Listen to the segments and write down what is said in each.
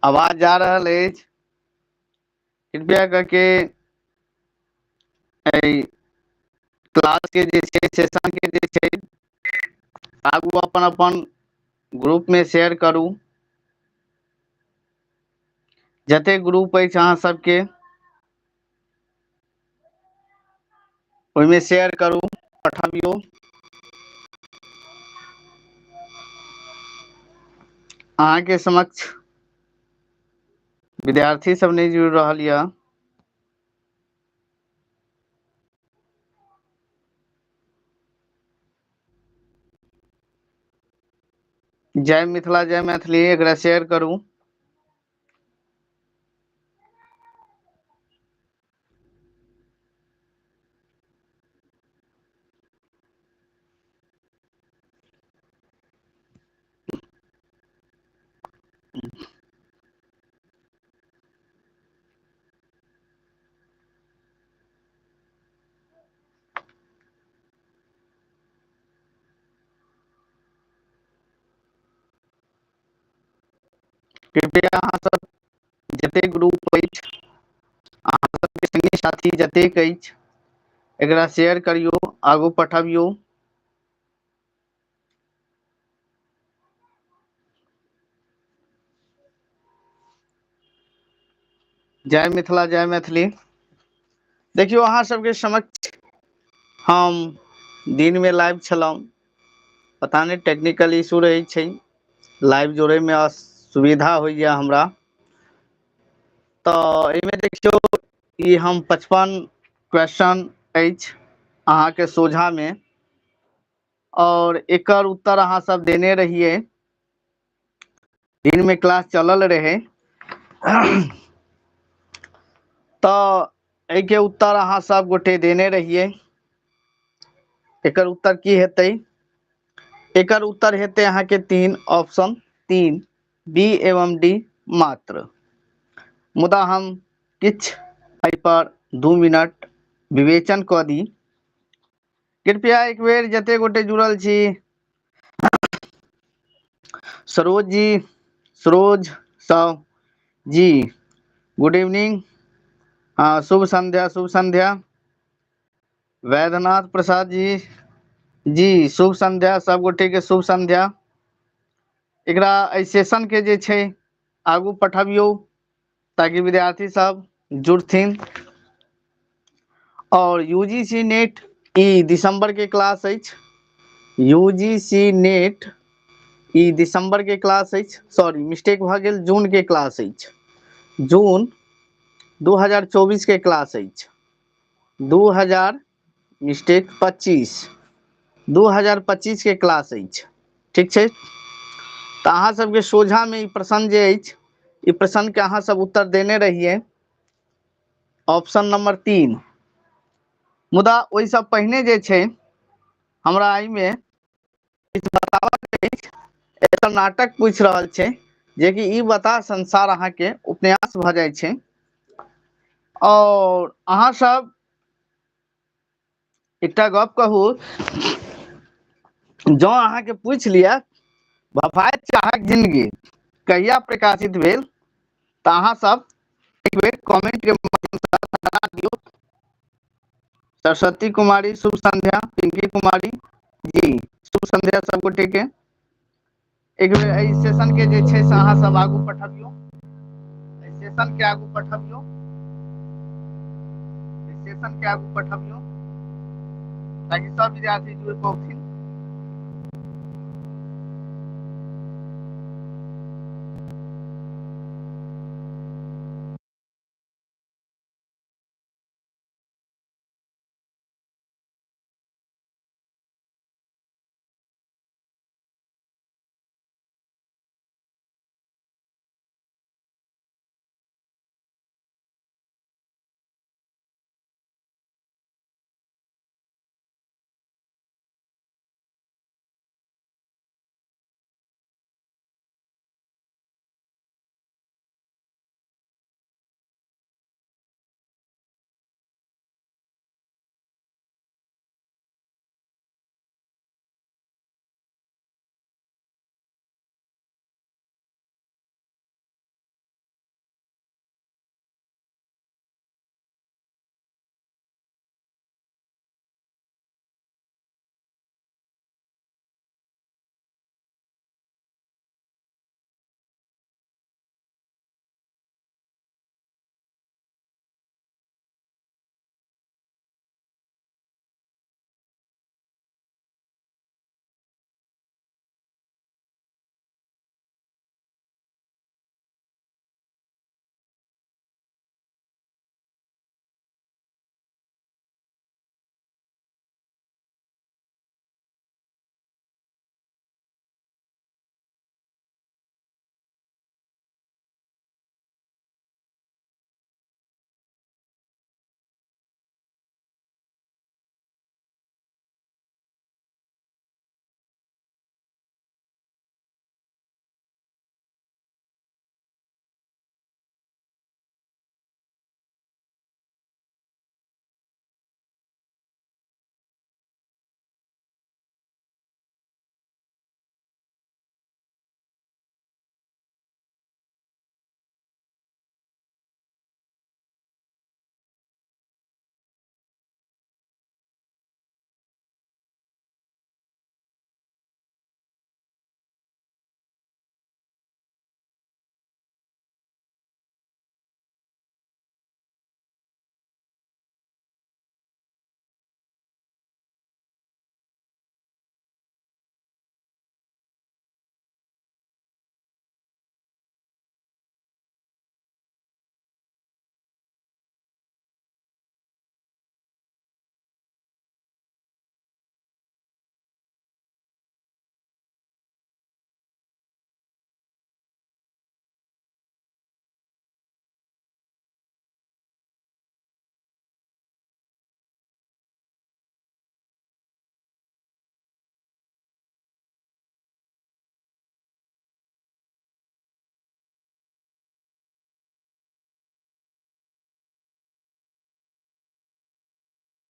आवाज जा रहल अछि? कृपया करके एहि क्लास के जे छै, सेशन के जे छै, आगू अपन अपन ग्रुप मे शेयर करू। जते ग्रुप अछि अहाँ सबके, ओहिमे शेयर करू, पठबियौ। अहाँके समक्ष विद्यार्थी सब नहि जुड़ रहल यऽ। जय मिथिला जय मैथिली, एकरा शेयर करू। कृपया अहाँ सब जतेक ग्रुप अछि, अहाँ सबके संगी साथी जतेक अछि, एकरा शेयर करियौ, आगू पठबियौ। जय मिथिला जय मैथिली। देखियौ, अहाँ सबके समक्ष हम दिन में लाइव छलहुँ, पता नहि टेक्निकल इशू रहै छै, लाइव जोड़ैमे असुविधा होइए हमरा। तऽ एहिमे देखियौ, ई हम 55 क्वेश्चन अछि अहाँके सोझामे और एकर उत्तर अहाँ सब देने रहियै। दिन में क्लास चलल रहे, तऽ एहिके उत्तर अहाँ सब गोटे देने रहियै। एकर उत्तर की हेतै? एकर उत्तर हेतै अहाँके 3, ऑप्शन 3, बी एवं डी मात्र। मुदा हम किछु एहि पर 2 मिनट विवेचन कऽ दी। कृपया एक बेर जते गोटे जुड़ल छी, सरोज जी, सरोज साव जी, गुड इवनिंग, हाँ शुभ संध्या, शुभ संध्या। वैद्यनाथ प्रसाद जी, जी शुभ संध्या, सब गोटे के शुभ संध्या। एकरा एहि सेशन के जे छै आगू पठबियौ ताकि विद्यार्थी सब जुड़थिन। और यूजीसी नेट ई दिसंबर के क्लास अछि, यूजीसी नेट ई दिसंबर के क्लास अछि, सॉरी मिस्टेक भऽ गेल, जून के क्लास अछि, जून 2024 के क्लास अछि, दू हजार मिस्टेक पच्चीस, दू हजार पच्चीस के क्लास अछि। ठीक छै, तऽ अहाँ सबके सोझामे ई प्रश्न जे अछि, ई प्रश्न के अहाँ सब उत्तर देने रहियै ऑप्शन नंबर 3। मुदा ओहिसँ पहिने जे छै हमरा एहिमे किछु बताबऽके अछि। एतऽ नाटक पूछि रहल छै जेकि ई बता संसार अहाँके उपन्यास भऽ जाइ छै। और अहाँ सब एकटा गप कहू, जँ अहाँके पूछि लिअ भफाइत चाहक जिंदगी कहिया प्रकाशित भेल, तऽ अहाँ सब एक बेर कमेंट के माध्यम से बता दियौ। सरस्वती कुमारी शुभ संध्या, पिंकी कुमारी जी शुभ संध्या सब गोटे के। एक बेर एहि सेशन के जे छै से अहाँ सब आगू पठबियौ, एहि सेशन के आगू पठबियौ, एहि सेशन के आगू पठबियौ ताकि सब विद्यार्थी जुड़ पौथिन।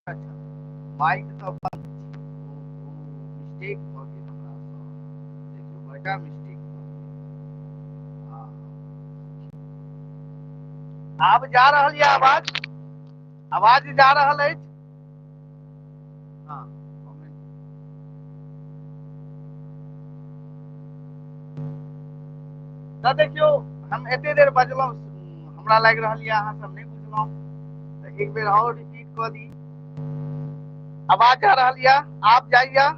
अच्छा, माइक तऽ बन्द छै। मिस्टेक भऽ गेल हमरासँ। देखियौ, बड़का मिस्टेक भऽ गेल। हँ, आब जा रहल यऽ आवाज? आवाज जा रहल अछि? हँ। तऽ देखियौ, हम एते देर बजलहुँ, हमरा लागि रहल यऽ अहाँ सब नहि बुझलहुँ, तऽ एक बेर आओर रिपीट कऽ दी। आवाज जा रहल यऽ? आब जाइया?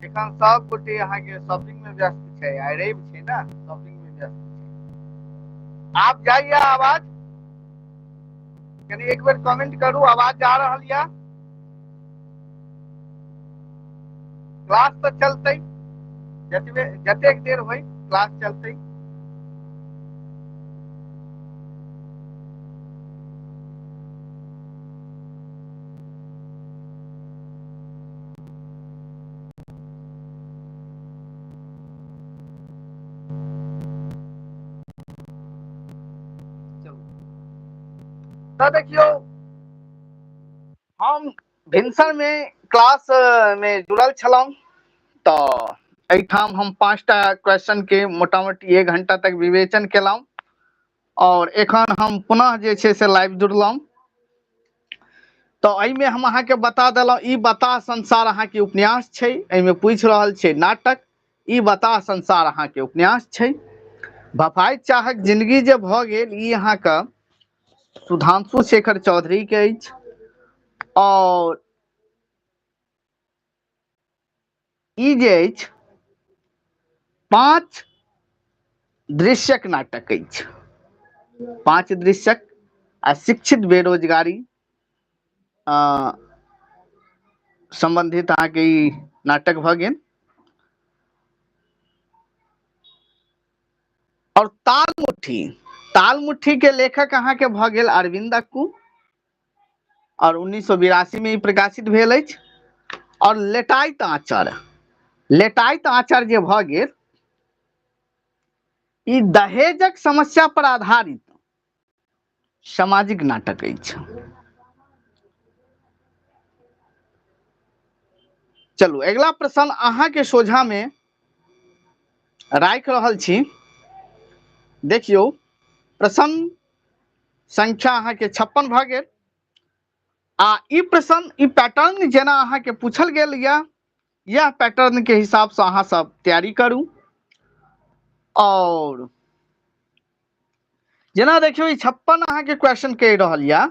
एखन सब गोटे अहाँके शॉपिंग मे व्यस्त छै। आइ रवि छै ने, शॉपिंग मे व्यस्त छै। आब जाइया आवाज? कनी एक बेर कमेंट करू, आवाज जा रहल यऽ? क्लास तऽ चलतै, जतबे जतेक देर होइ क्लास चलतै। चलू, तऽ देखियौ, हम भिनसरमे क्लास मे जुड़ल छलहुँ, तऽ एहिठाम हम 5टा क्वेश्चन के मोटा मोटी 1 घंटा तक विवेचन केलहुँ और एखन हम पुनः जे छै से लाइव जुड़लहुँ। तऽ एहिमे हम अहाँके बता देलहुँ, ई बताह संसार अहाँके उपन्यास छै। एहिमे पूछि रहल छै नाटक। ई बताह संसार अहाँके उपन्यास छै। भफाइत चाहक जिंदगी जे भऽ गेल, ई अहाँके सुधांशु शेखर चौधरी के अछि। और ई जे अछि 5 दृश्यक नाटक अछि, 5 दृश्यक। आ शिक्षित बेरोजगारी सम्बन्धित अहाँके ई नाटक भऽ गेल। और तालमुट्ठी, तालमुट्ठी के लेखक अहाँके भऽ गेल अरविंद अक्कू और 1982 में ई प्रकाशित भेल अछि। और लेटाइत आँचर, लेटाइत आँचर जे भऽ गेल, ई दहेजक समस्या पर आधारित सामाजिक नाटक अछि। चलू, अगिला प्रश्न अहाँके सोझा में राखि रहल छी। देखियौ, प्रश्न संख्या अहाँके 56 भऽ गेल। आ ई प्रश्न, ई पैटर्न जेना अहाँके पूछल गेल यऽ, यह पैटर्न के हिसाब से अहाँ सब तैयारी करू। और जेना देखियौ, ई 56 अहाँके क्वेश्चन कहि रहल यऽ,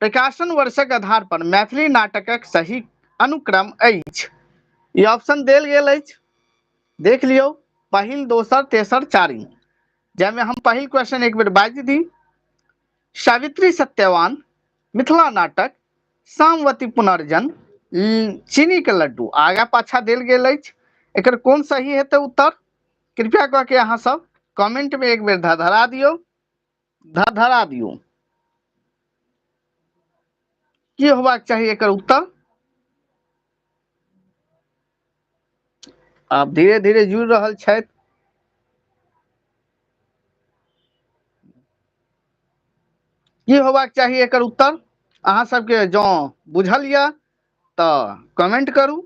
प्रकाशन वर्षक आधार पर मैथिली नाटकक सही अनुक्रम अछि। ई ऑप्शन देल गेल अछि, देख लियौ, पहिल, दोसर, तेसर, चारिम। जाहिमे हम पहिल क्वेश्चन एक बेर बाजि दी। सावित्री सत्यवान, मिथिला नाटक, सामवती पुनर्जन्म, चीनी के लड्डू, आगा पाछा देल गेल अछि। एकर कोन सही हेतै उत्तर? कृपया कऽ के अहाँ सब कमेंट में एक बेर धधरा दियौ, धधरा दियौ। की होबाक चाही एकर उत्तर? आब धीरे धीरे जुड़ रहल छथि। की होबाक चाही एकर उत्तर? अहाँ सबके जँ बुझल यऽ तऽ कमेंट करू।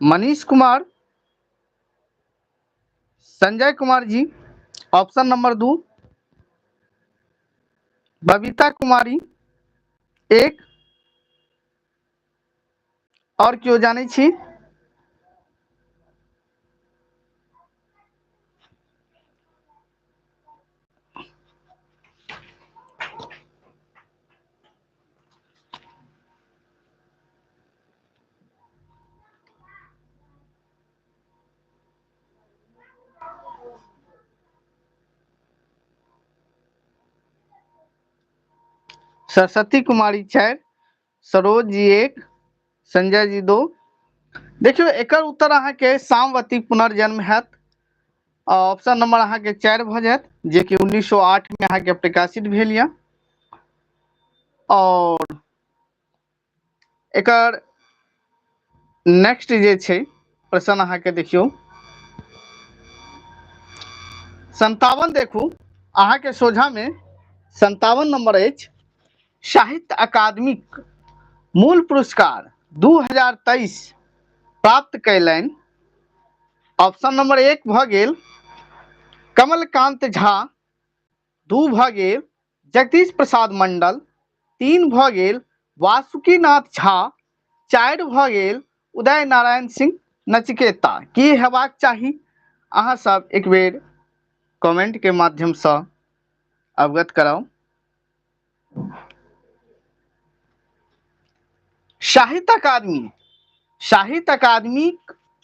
Manish Kumar, Sanjay Kumar ji, option number 2। बबीता कुमारी 1। और केओ जानै छी? सरस्वती कुमारी 4, सरोज जी 1, संजय जी 2। देखियौ, एकर उत्तर अहाँके सामवती पुनर्जन्म हैत। ऑप्शन नंबर अहाँके 4 भऽ जायत, जेकि 1908 में अहाँके प्रकाशित भेल यऽ। और एकर नेक्स्ट जे छै प्रश्न अहाँके देखियौ 57 देखू अहाँके सोझा में 57 नंबर अछि। साहित्य अकादमीक मूल पुरस्कार 2023 प्राप्त कयलनि। ऑप्शन नंबर 1 भऽ गेल कमलकांत झा, 2 भऽ गेल जगदीश प्रसाद मंडल, 3 भऽ गेल वासुकीनाथ झा, 4 भऽ गेल उदय नारायण सिंह नचिकेता। की हेबाक चाही अहाँ सब एक बेर कमेंट के माध्यम से अवगत कराउ। साहित्य अकादमी, साहित्य अकादमी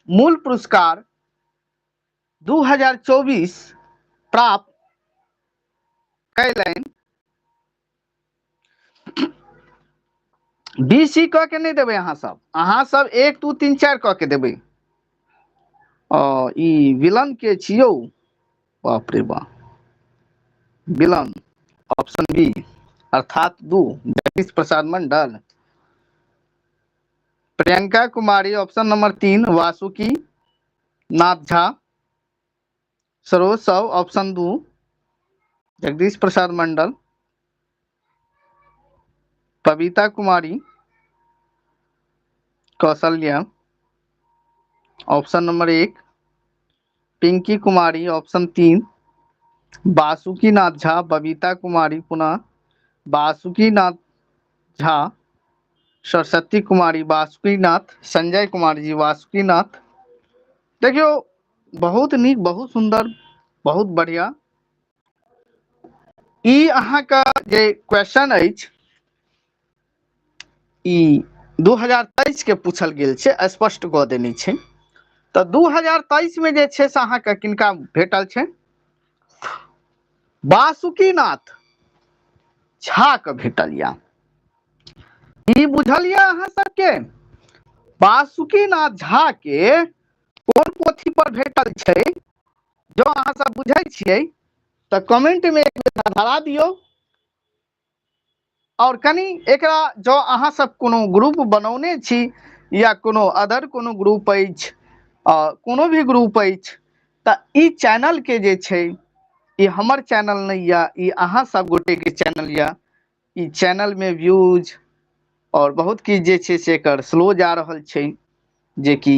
मूल पुरस्कार 2024 प्राप्त कयलनि। बी सी क के नहि देबै अहाँ सब, अहाँ सब 1 2 3 4 क के देबै। ई विलन के छियौ, बाप रे बाप, विलन ऑप्शन बी अर्थात 2 Jagdish Prasad Mandal. Priyanka Kumari option number 3 Vasuki Nath Jha. Saroj Sao option 2 Jagdish Prasad Mandal. Pabita कुमारी कौशल्या ऑप्शन नंबर 1। पिंकी कुमारी ऑप्शन 3 वासुकीनाथ झा। बबीता कुमारी पुनः वासुकीनाथ झा। सरस्वती कुमारी वासुकीनाथ। संजय कुमार जी वासुकीनाथ। देखियो बहुत नीक, बहुत सुंदर, बहुत बढ़िया। ई अहाँके जे क्वेश्चन अछि ई 2023 के पूछल गेल छै, स्पष्ट कऽ देने छै। तऽ 2023 में जे छै से अहाँके किनका भेटल छै? वासुकीनाथ झा के भेटल या। ई बुझल या अहाँ सबके? वासुकीनाथ झा के कोन पोथी पर भेटल छै? जो अहाँ सब बुझै छियै तऽ कमेंट में एक बेर धरा दियौ। और कनि एकरा जो अहाँ सब कोनो ग्रुप बनौने छी या कोनो अदर कोनो ग्रुप अछि, कोनो भी ग्रुप अछि, तऽ ई चैनल के जे छै ई हमर चैनल नहि या, ई अहाँ सब गोटे के चैनल या। ई चैनल में व्यूज और बहुत किछु जे छै से एकर स्लो जा रहल छै, जे कि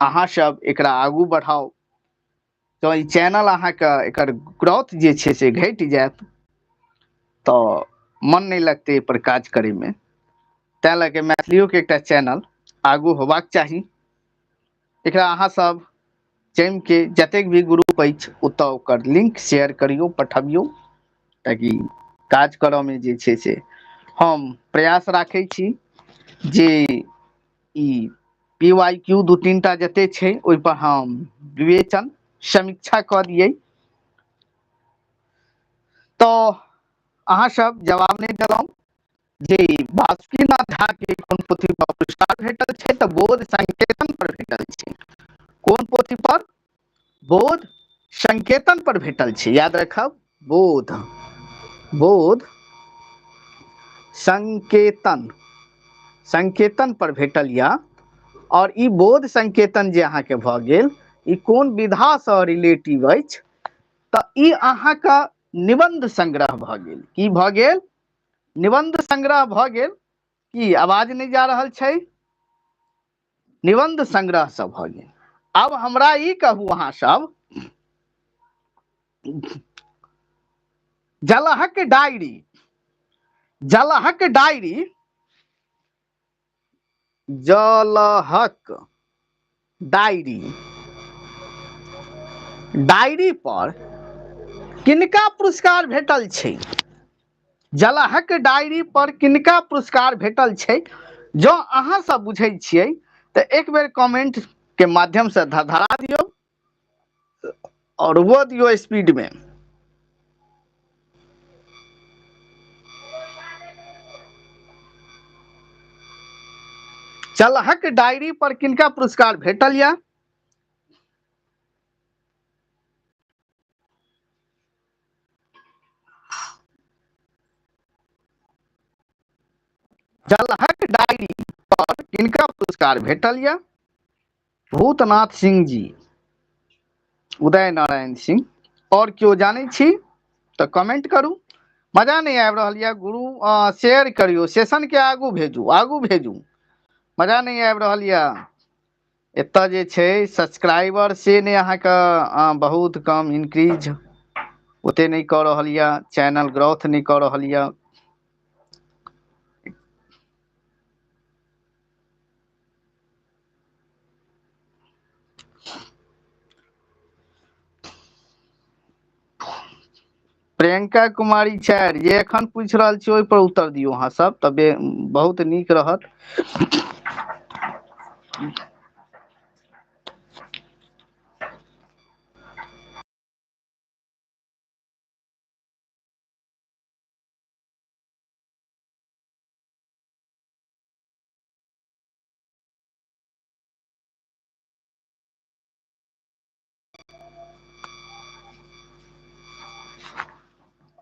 अहाँ सब एकरा आगू बढ़ाउ। तऽ ई चैनल अहाँके एकर ग्रोथ जे छै से घटि जायत तऽ मन नहि लगतै एहि पर काज करैमे। तैं लऽ के मैथिलियोके एकटा चैनल आगू होबाक चाही। एकरा अहाँ सब जमिके जतेक भी ग्रुप अछि ओतऽ ओकर लिंक शेयर करियौ, पठबियौ, ताकि काज करऽमे जे छै से हम प्रयास राखै छी जे ई पी वाई क्यू 2-3 टा जते छै ओहि पर हम विवेचन समीक्षा कऽ दियै। तऽ अहाँ सब जवाब नहि देलहुँ जे वासुकीनाथ झा के कोन पोथी पर पुरस्कार भेटल छै, तऽ बोध संकेतन पर भेटल छै। कोन पोथी पर? बोध संकेतन पर भेटल छै। याद रखब, बोध, बोध संकेतन, संकेतन पर भेटल या। और ई बोध संकेतन जे अहाँके भऽ गेल ई कोन विधासँ रिलेटिव अछि? तऽ ई अहाँके निबंध संग्रह भऽ गेल। की भऽ गेल? निबंध संग्रह भऽ गेल। की आवाज नहि जा रहल छै? निबंध संग्रह सब भऽ गेल। आब हमरा ई कहू अहाँ सब, जलहक डायरी, जलहक डायरी, जलहक डायरी, डायरी पर किनका पुरस्कार भेटल छै? जलहक डायरी पर किनका पुरस्कार भेटल छै? जँ अहाँ सब बुझै छियै तऽ एक बेर कमेंट के माध्यम से धरा दियौ और वो दियौ स्पीड में। जलहक डायरी पर किनका पुरस्कार भेटल या? जलहक डायरी पर किनका पुरस्कार भेटल यऽ? भूतनाथ सिंह जी, उदय नारायण सिंह। और केओ जानै छी तऽ कमेंट करू। मजा नहि आबि रहल यऽ गुरु, शेयर करियौ, सेशन के आगू भेजू, आगू भेजू। मजा नहि आबि रहल यऽ। एतय जे छै सब्सक्राइबर से नहि अहाँके बहुत कम इंक्रीज ओते नहि कऽ रहल यऽ, चैनल ग्रोथ नहि कऽ रहल यऽ। प्रियंका कुमारी 4, जे एखन पूछि रहल छी ओहि पर उत्तर दियौ अहाँ सब, तबे बहुत नीक रहत।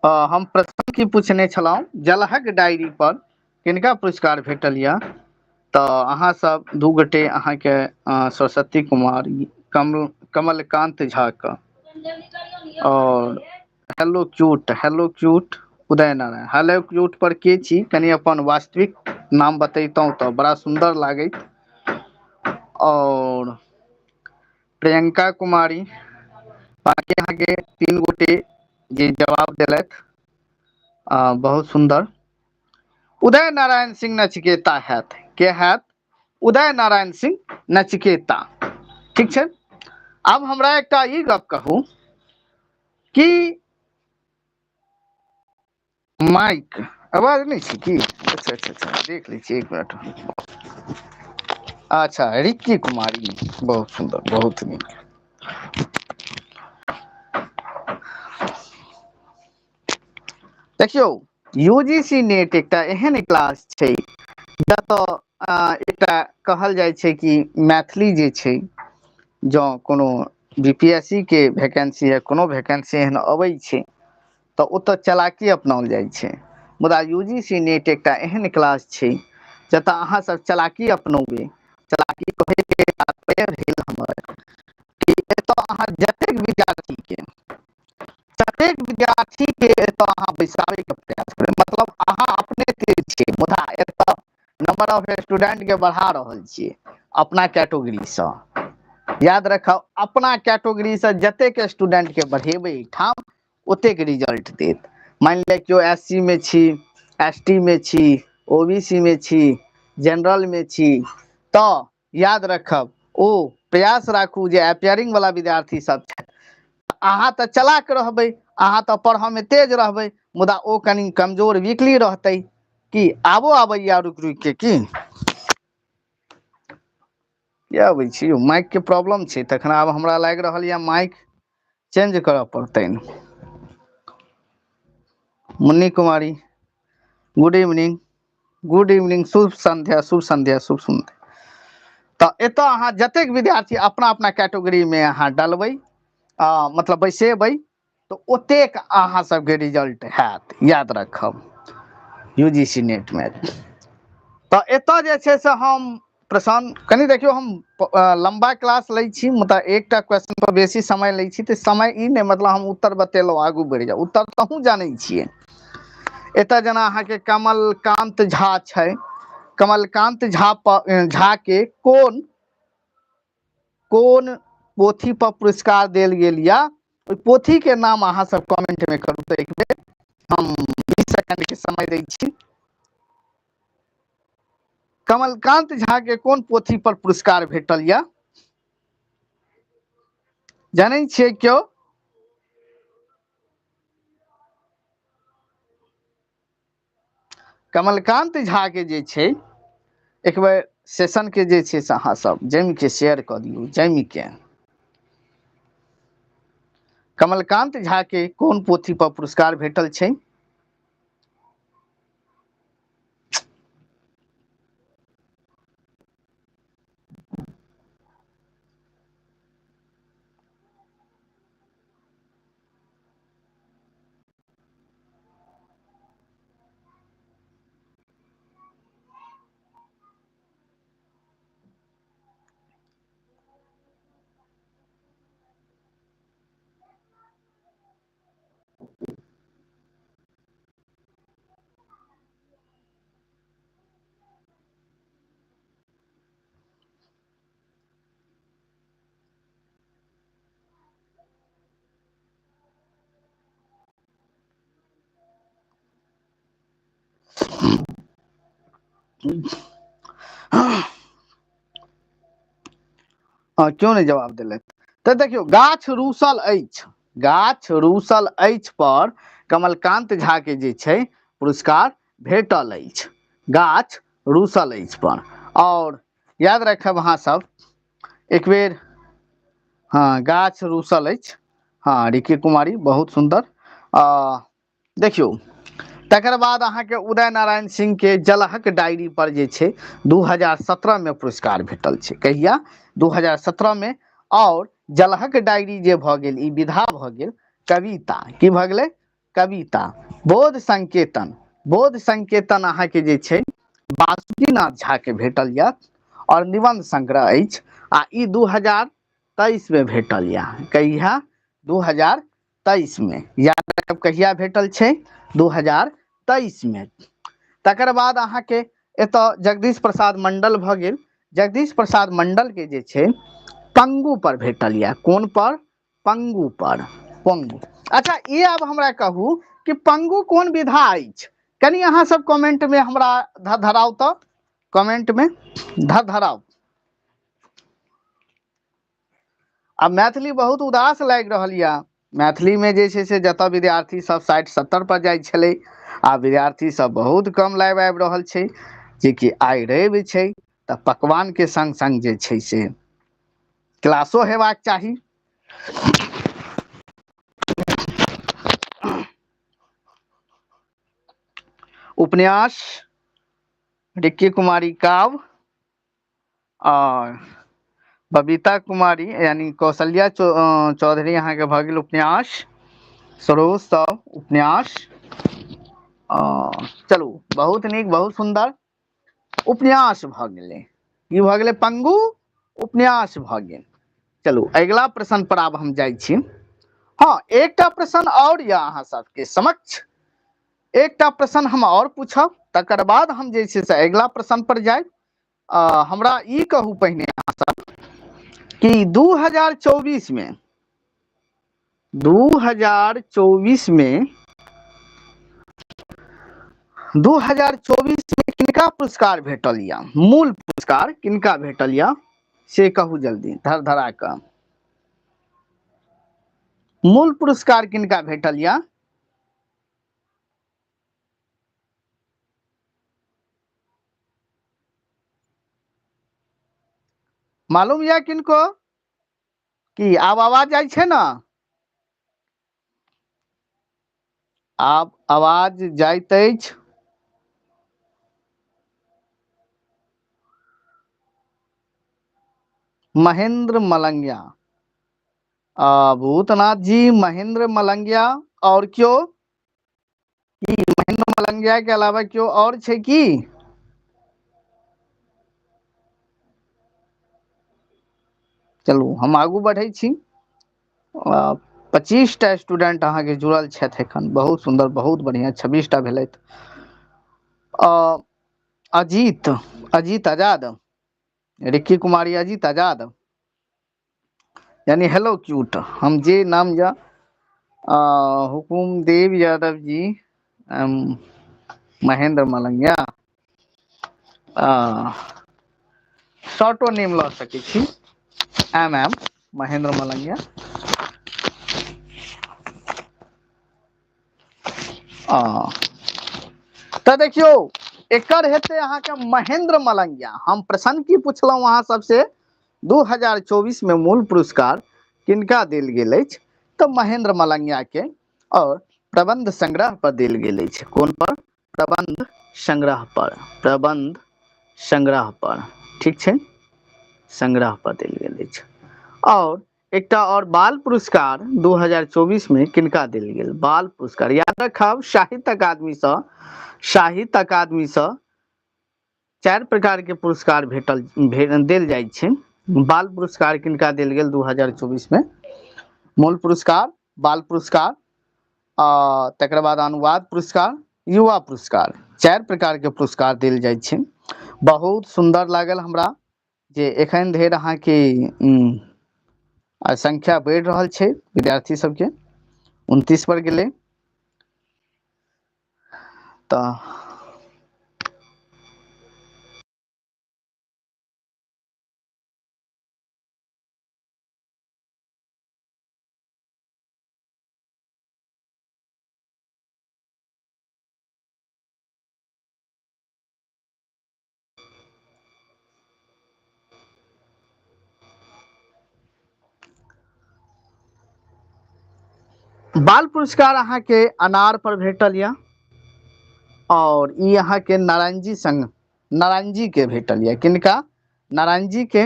हम प्रश्न की पूछने छलहुँ, जलहक डायरी पर किनका पुरस्कार भेटल यऽ? तऽ अहाँ सब दू गोटे अहाँके सरस्वती कुमार, कमलकांत झा के, और hello cute, hello cute Uday Narayan. Hello cute पर के छी? कनि अपन वास्तविक नाम बतैतहुँ तऽ बड़ा सुन्दर लागैत। और प्रियंका कुमारी, बाकी अहाँके 3 गोटे जे जवाब देलथि, बहुत सुन्दर। उदय नारायण सिंह नचिकेता हैत। के हैत? उदय नारायण सिंह नचिकेता। ठीक छै। आब हमरा एकटा ई गप कहू कि माइक आवाज नहि छै की? अच्छा अच्छा अच्छा, देख लै छियै एक मिनट। अच्छा, रिक्की कुमारी, बहुत सुन्दर, बहुत नीक। देखियौ, यूजीसी नेट एकटा एहन क्लास छै जतऽ एकटा कहल जाइ छै कि मैथिली जे छै, जँ कोनो बीपीएससी के वैकेंसी या कोनो वैकेंसी एहन अबै छै तऽ ओतऽ चलाकी अपनाओल जाइ छै। मुदा यूजीसी नेट एकटा एहन क्लास छै जतऽ अहाँ सब चलाकी अपनौबै। चलाकी कहैके तात्पर्य भेल हमर कि एतऽ अहाँ जतेक विद्यार्थी के, जतेक विद्यार्थी के एतऽ अहाँ बैसाबैके प्रयास करू, मतलब अहाँ अपने तेज छियै मुदा एतऽ नंबर ऑफ स्टूडेंट के बढ़ा रहल छियै अपना कैटेगरीसँ। याद रखब, अपना कैटेगरीसँ जतेक स्टूडेंट के बढ़ेबै एहिठाम ओतेक रिजल्ट देत। मानि लिअ केओ एस सी मे छी, एस टी मे छी, ओ बी सी मे छी, जनरल मे छी, तऽ याद रखब ओ प्रयास राखू जे अपियरिंग वाला विद्यार्थी सब छथि, अहाँ तऽ चलाक रहबै, अहाँ तऽ पढ़ऽमे तेज रहबै, मुदा ओ कनि कमजोर वीकली रहतै। की आबो आबैया रुकि रुकि के? की किया अबै छी? माइक के प्रॉब्लम छै, तखन आब हमरा लागि रहल यऽ माइक चेंज करऽ पड़तनि। Munni Kumari, good evening, good evening, शुभ संध्या, शुभ संध्या, शुभ संध्या। तऽ एतऽ अहाँ जतेक विद्यार्थी अपना अपना कैटेगरी में अहाँ डलबै, मतलब बैसेबै, तऽ ओतेक अहाँ सबके रिजल्ट हैत, याद रखब यूजीसी नेट में। तऽ एतऽ जे छै से हम प्रसन्न, कनि देखियौ हम लम्बा क्लास लै छी, मुदा एकटा क्वेश्चन पर बेसी समय लै छी, तऽ समय ई नहि मतलब हम उत्तर बतेलहुँ आगू बढ़ि जाउ, उत्तर तऽ अहूँ जानै छियै। एतऽ जेना अहाँके कमलकांत झा छै, कमलकांत झा के कोन पोथी पर पुरस्कार देल गेल या, ओहि पोथी के नाम अहाँ सब कमेंट में करू। तऽ एक बेर हम 20 सेकंड के समय दै छी। कमलकांत झा के कोन पोथी पर पुरस्कार भेटल या, जानै छियै केओ? कमलकांत झा के जे छै एक बेर सेशन के जे छै से अहाँ सब जमि के शेयर कऽ दियौ, जमि के। कमलकांत झा के कोन पोथी पर पुरस्कार भेटल छै? क्यों नहि जवाब देलथि? तऽ देखियौ, गाछ रूसल अछि, गाछ रूसल अछि पर कमलकांत झा के जे छै पुरस्कार भेटल अछि, गाछ रूसल अछि पर। और याद रखब अहाँ सब एक बेर, हँ गाछ रूसल अछि, हँ रिकी कुमारी बहुत सुंदर। देखियौ तकर बाद अहाँके उदय नारायण सिंह के जलहक डायरी पर जे छै 2017 में पुरस्कार भेटल छै। कहिया? 2017 में। और जलहक डायरी जे भऽ गेल ई विधा भऽ गेल कविता। की भऽ गेलै? कविता। बोध संकेतन, बोध संकेतन अहाँके जे छै बासुकीनाथ झा के भेटल यऽ और निबंध संग्रह अछि आ ई 2023 में भेटल यऽ। कहिया? 2023 में। याद राखब कहिया भेटल छै? 2023 में। तकर बाद अहाँके एतऽ जगदीश प्रसाद मंडल भऽ गेल। जगदीश प्रसाद मंडल के जे छै पंगु पर भेटल यऽ। कोन पर? पंगु पर, पंगु। अच्छा ई आब हमरा कहू कि पंगु कोन विधा अछि? कनि अहाँ सब कमेंट में हमरा धराउ, तऽ कमेंट में धराउ। आब मैथिली बहुत उदास लागि रहल यऽ। मैथिली में जे छै से जतऽ विद्यार्थी सब 60-70 पर जाइ छलै, आ विद्यार्थी सब बहुत कम लाइव आबि रहल छै, जेकि आइ रवि छै तऽ पकवान के संग संग जे छै से क्लासो हेबाक चाही। उपन्यास रिक्की कुमारी काव और बबीता कुमारी यानी कौशल्या चौधरी अहाँके भऽ गेल उपन्यास, सरोज सब उपन्यास। चलू बहुत नीक, बहुत सुंदर उपन्यास भऽ गेलै। की भऽ गेलै? पंगु उपन्यास भऽ गेल। चलू अगिला प्रश्न पर आब हम जाइ छी। हँ एकटा प्रश्न और यऽ अहाँ सबके समक्ष, एकटा प्रश्न हम और पूछब, तकर बाद हम जे छै से अगिला प्रश्न पर जायब। हमरा ई कहू पहिने अहाँ सब कि 2024 में, 2024 में, 2024 में किनका पुरस्कार भेटल या? मूल पुरस्कार किनका भेटल या से कहू जल्दी धर धरा कऽ। मूल पुरस्कार किनका भेटल या? मालूम या किनको? की आब आवाज जाइ छै ने? आब आवाज जाइत अछि? महेंद्र मलंगिया, भूतनाथ जी, महेंद्र मलंगिया और क्यों? की महेंद्र मलंगिया के अलावा क्यों और छै की? चलू हम आगू बढ़ै छी। 25टा स्टूडेंट अहाँके जुड़ल छथि एखन, बहुत सुंदर, बहुत बढ़िया। 26टा भेलथि। अजीत, अजीत आजाद, रिक्की कुमारी अजीत आजाद यानी हेलो क्यूट, हम जे नाम या हुकुमदेव यादव जी, महेंद्र मलंगिया, शॉर्टो नेम लऽ सकै छी, एम एम महेंद्र मलंगिया। तऽ देखियौ एकर हेतै अहाँके महेंद्र मलंगिया। हम प्रश्न की पुछलहुँ अहाँ सबसे, 2024 में मूल पुरस्कार किनका देल गेल अछि? तऽ महेंद्र मलंगिया के, और प्रबंध संग्रह पर देल गेल अछि। कोन पर? प्रबंध संग्रह पर, प्रबंध संग्रह पर, ठीक छै, संग्रह पर देल गेल अछि। और एकटा और बाल पुरस्कार 2024 में किनका देल गेल? बाल पुरस्कार याद रखब साहित्य अकादमी सँ, साहित्य अकादमी सँ 4 प्रकार के पुरस्कार भेटल, देल जाइ छै। बाल पुरस्कार किनका देल गेल 2024 में? मूल पुरस्कार, बाल पुरस्कार, तकर बाद अनुवाद पुरस्कार, युवा पुरस्कार, 4 प्रकार के पुरस्कार देल जाइ छै। बहुत सुंदर लागल हमरा जे एखन धरि अहाँके संख्या बढ़ि रहल छै विद्यार्थी सबके, 29 पर गेलै। तऽ बाल पुरस्कार अहाँके अनार पर भेटल यऽ और ई अहाँके नारायण जी संग, नारायण जी के भेटल यऽ। किनका? नारायण जी के।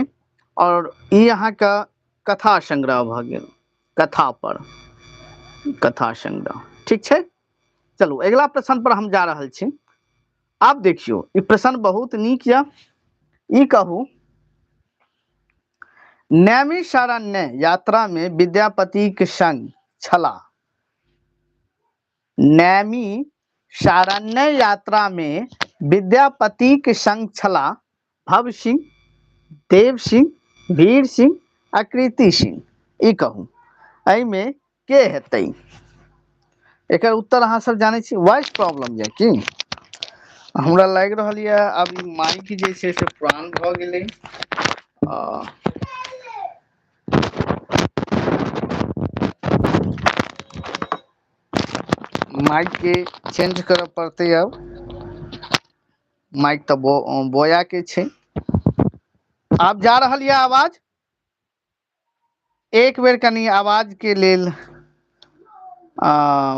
और ई अहाँके कथा संग्रह भऽ गेल, कथा पर कथा संग्रह। ठीक छै, चलू अगिला प्रश्न पर हम जा रहल छी। आब देखियौ ई प्रश्न बहुत नीक यऽ। ई कहू, नैमिषारण्य यात्रा में विद्यापति के संग छलाह। नैमिषारण्य यात्रा में विद्यापति के संग छलाह भव सिंह, देव सिंह, वीर सिंह आ कृति सिंह। ई कहू एहिमे के हेतै? एकर उत्तर अहाँ सब जानै छी। वॉइस प्रॉब्लम यऽ की? हमरा लागि रहल यऽ आब ई माइक जे छै से पुरान भऽ गेलै। माइक के चेंज करऽ पड़तै अब। माइक तऽ बोया के छै। आब जा रहल यऽ आवाज? एक बेर कनि आवाज के लेल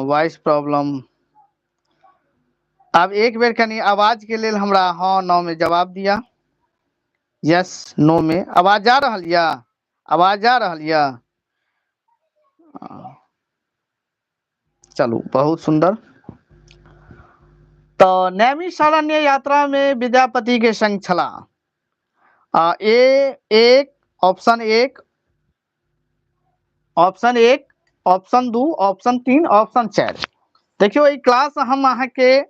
वॉइस प्रॉब्लम। आब एक बेर कनि आवाज के लेल हमरा हँ नो में जवाब दिया, यस नो में। आवाज जा रहल यऽ? आवाज जा रहल यऽ? चलू बहुत सुंदर। तऽ नैमिषारण्य यात्रा में विद्यापति के संग छलाह ए एक, ऑप्शन एक, ऑप्शन एक, ऑप्शन दू, ऑप्शन तीन, ऑप्शन चारि। देखियौ ई क्लास हम अहाँके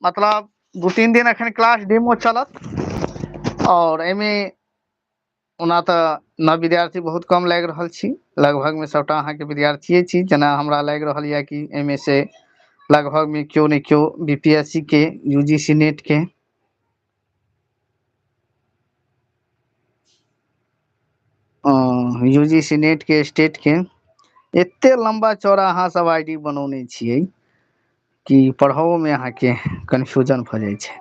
मतलब 2-3 दिन अखन क्लास डेमो चलत और एहिमे ओना तऽ नव विद्यार्थी बहुत कम लागि रहल छी, लगभग में सबटा अहाँके विद्यार्थिए छी। जेना हमरा लागि रहल यऽ कि एहिमे से लगभग में केओ ने केओ बी पी एस सी के, यू जी सी नेट के, यू जी सी नेट के, स्टेट के एते लंबा चौड़ा अहाँ सब I D बनौने छियै कि पढ़ाओ में अहाँके कन्फ्यूजन भऽ जाइ छै।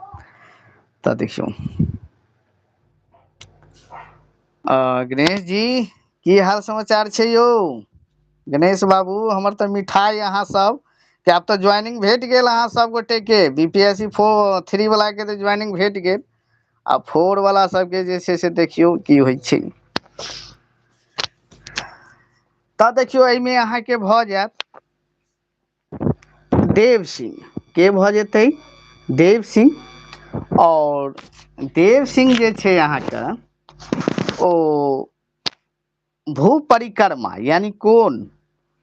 तऽ देखियौ गणेश जी की हाल समाचार छै यौ? गणेश बाबू हमर तऽ मिठाई अहाँ सब के आब तऽ ज्वाइनिंग भेट गेल अहाँ सब गोटे के। बी पी एस सी 3 वाला के तऽ ज्वाइनिंग भेट गेल, आ 4 वाला सबके जे छै से देखियौ की होइ छै। तऽ देखियौ एहिमे अहाँके भऽ जायत देव सिंह के भऽ जेतै, देव सिंह। और देव सिंह जे छै अहाँके ओ भू परिक्रमा यानी कोन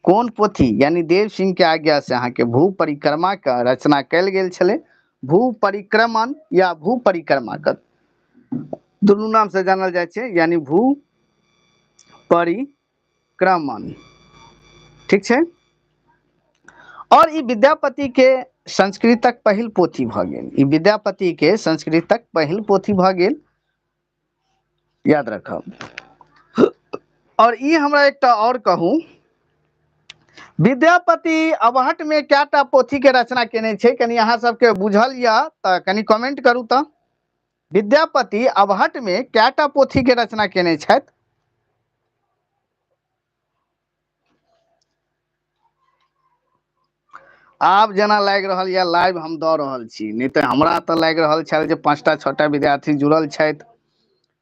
कोन पोथी यानी देव सिंह के आज्ञा से अहाँके भू परिक्रमा के रचना कयल गेल छलै। भू परिक्रमण या भू परिक्रमा के दुनू नाम से जानल जाइ छै, यानी भू परिक्रमण। ठीक छै। और ई विद्यापति के संस्कृतक पहिल पोथी भऽ गेल। ई विद्यापति के संस्कृतक पहिल पोथी भऽ गेल, याद रखब। और ई हमरा एकटा और कहू, विद्यापति अवहट में कएटा पोथी के रचना केने छै? कनि अहाँ सबके बुझल यऽ तऽ कनि कमेंट करू। तऽ विद्यापति अवहट में कएटा पोथी के रचना केने छथि? आब जेना लागि रहल यऽ लाइव हम दऽ रहल छी, नहि तऽ हमरा तऽ लागि रहल छल जे 5टा 6टा विद्यार्थी जुड़ल छथि।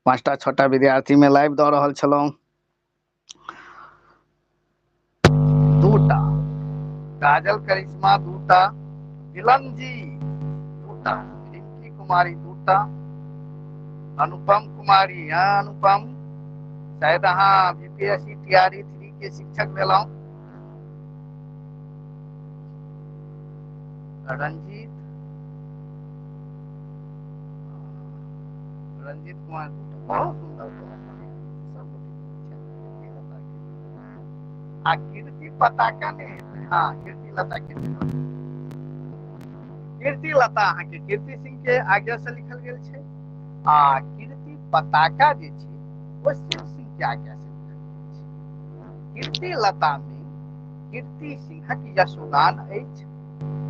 5टा 6टा विद्यार्थी में लाइव दऽ रहल छलहुँ। 2टा काजल करिश्मा, 2टा मिलन जी, 2टा रिंकी कुमारी, 2टा अनुपम कुमारी। हाँ अनुपम, शायद अहाँ B P S C T R E 3 के शिक्षक भेलहुँ। रंजीत, रंजीत कुमार, बहुत सुंदर। आ कीर्ति पताका ने, हाँ कीर्ति लता, कीर्ति लता अहाँके कीर्ति सिंह के आज्ञा से लिखल गेल छै। आ कीर्ति पताका जे छै ओ शिव सिंह के आज्ञा से लिखल गेल छै। कीर्ति लता में कीर्ति सिंहक यशोगान अछि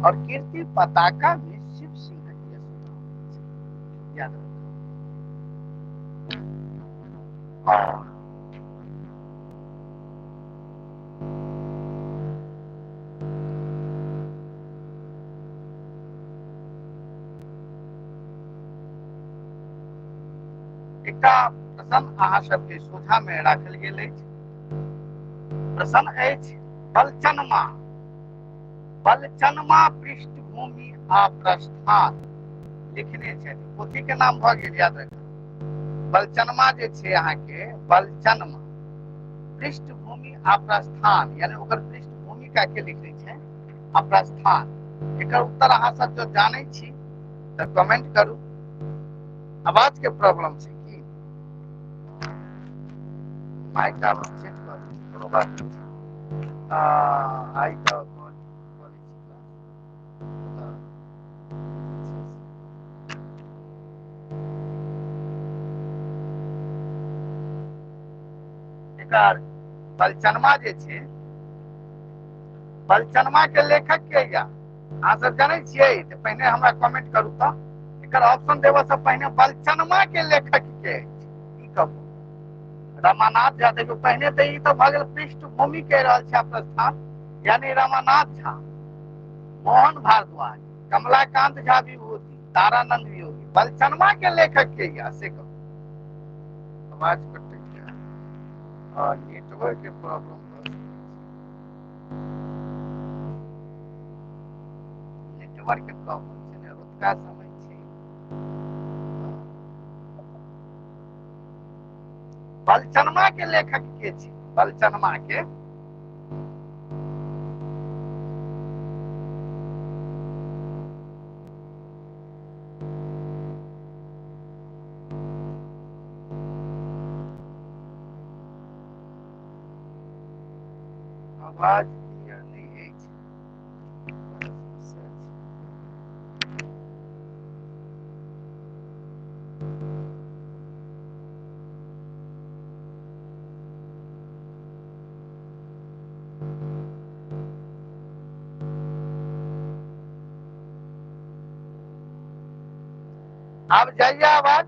और कीर्ति पताका में शिव सिंहक यशोगान अछि, याद रखब। और एकटा प्रश्न अहाँ सबके सोझा मे राखल गेल अछि। प्रश्न अछि बलचनमा, बलचनमा पृष्ठभूमि आ प्रस्थान लिखने छथि। पोथी के नाम भऽ गेल, याद रखब। बलचनमा जे छै अहाँके, बलचनमा पृष्ठभूमि आ प्रस्थान, यानी ओकर पृष्ठभूमिका के लिखने छै आ प्रस्थान। एकर उत्तर अहाँ सब जो जानै छी तऽ कमेंट करू। आवाज के प्रॉब्लम छै की? माइक आब सेट करू, कोनो बात नहि छै। आइ तऽ कऽ लै छी क्लास। एकर बलचनमा जे छै, बलचनमा के लेखक के या अहाँ सब जानै छियै तऽ पहिने हमरा कमेंट करू। तऽ एकर ऑप्शन देबऽ से पहिने बलचनमा के लेखक के अछि ई कहू। रमानाथ झा। देखियौ पहिने तऽ ई तऽ भऽ गेल पृष्ठभूमि कहि रहल छै प्रस्थान, यानी रमानाथ झा, मोहन भारद्वाज, कमलाकांत झा विभूति, तारानंद वियोगी। बलचनमा के लेखक के या से कहू। आवाज कटैया, नेटवर्क के प्रॉब्लम भऽ सकै छै, नेटवर्क के प्रॉब्लम छै ने, रतुका समय छै। बलचनमा के लेखक के छै? बलचनमा के आवाज क्लियर नहि अछि, बड़ा समस्या छै। आब जाइए आवाज?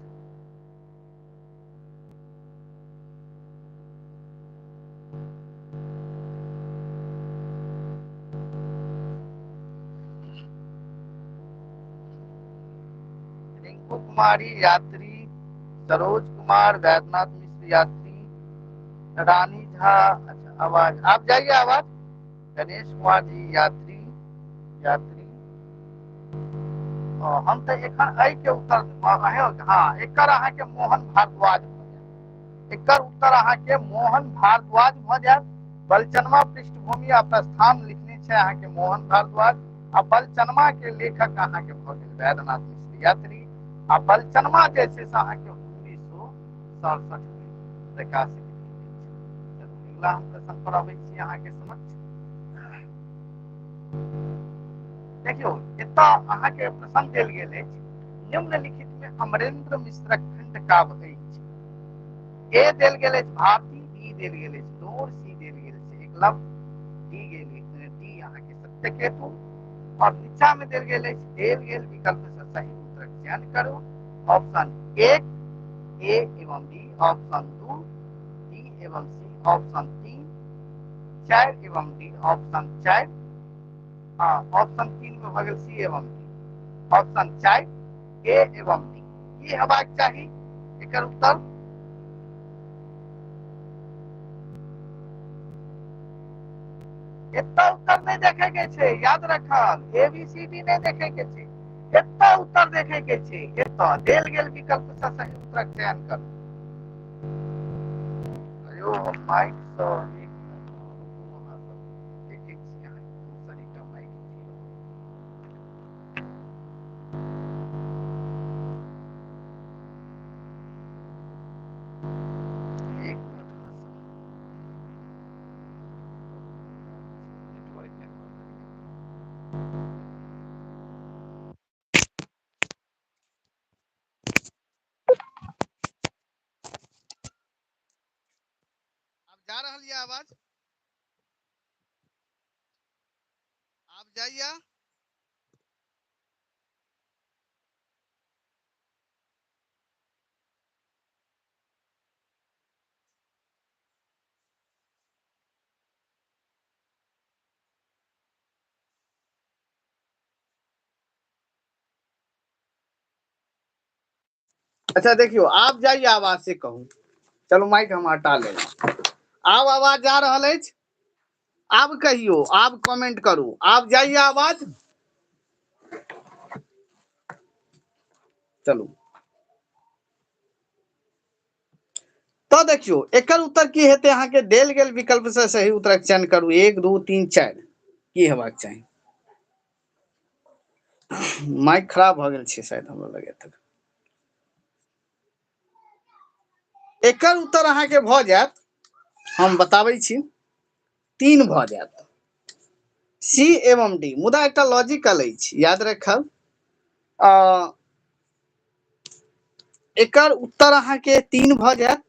रिंकू कुमारी यात्री, सरोज कुमार, वैद्यनाथ मिश्र यात्री, रानी झा। अच्छा आवाज आब जाइए आवाज? गणेश कुमार जी यात्री, यात्री। हम तऽ एखन एहि के उत्तर, हाँ एकर अहाँके मोहन भारद्वाज भऽ जायत। एकर उत्तर अहाँके मोहन भारद्वाज भऽ जायत। बलचनमा पृष्ठभूमि आ प्रस्थान लिखने छै अहाँके मोहन भारद्वाज, आ बलचनमा के लेखक अहाँके भऽ गेल वैद्यनाथ मिश्र यात्री। आ बलचनमा जे छै से अहाँके 1967 में प्रकाशित भेल। चलू अगिला हम प्रश्न पर अबै छी अहाँके समक्ष। देखियौ एतऽ अहाँके प्रश्न देल गेल अछि, निम्नलिखित में अमरेंद्र मिश्रक खंड काव्य अछि। ए देल गेल अछि भारती, बी देल गेल अछि नूर, सी देल गेल अछि एकलव्य, डी गेल डी अहाँके सत्यकेतु, और नीचा में देल गेल अछि देल गेल विकल्प से सही उत्तरक चयन करू। ऑप्शन 1 ए एवं बी, ऑप्शन 2 डी एवं सी, ऑप्शन 3 4 एवं डी, ऑप्शन 4, हाँ ऑप्शन 3 में भऽ गेल सी एवं डी, ऑप्शन 4 ए एवं डी। की हेबाक चाही एकर उत्तर? एतऽ उत्तर नहि देखे के छै, याद रखब ए बी सी डी नहि देखे के छै, एतऽ उत्तर देखे के छै। एतऽ देल गेल विकल्प से सही उत्तरक चयन करू। अयो माइक सँ एक मिनट रुकू, अहाँ सब देखै छी अहाँके दोसर एकटा माइक दियौ। एक मिनट अहाँ सब, नेटवर्क आब जा रहल यऽ आवाज? आब जाइया? अच्छा देखियौ, आब जाइए आवाज से कहू। चलू माइक हम हटा लेलहुँ। आब आवाज जा रहल अछि? आब कहियौ, आब कमेंट करू, आब जाइए आवाज? चलू तऽ देखियौ एकर उत्तर की हेतै। अहाँके देल गेल विकल्प से सही उत्तरक चयन करू। 1 2 3 4 की हेबाक चाही? माइक खराब भऽ गेल छै शायद हमरा लगैत तक। एकर उत्तर अहाँके भऽ जायत, हम बताबै छी, 3 भऽ जायत, सी एवं डी। मुदा एकटा लॉजिकल अछि, याद रखब, एकर उत्तर अहाँके 3 भऽ जायत।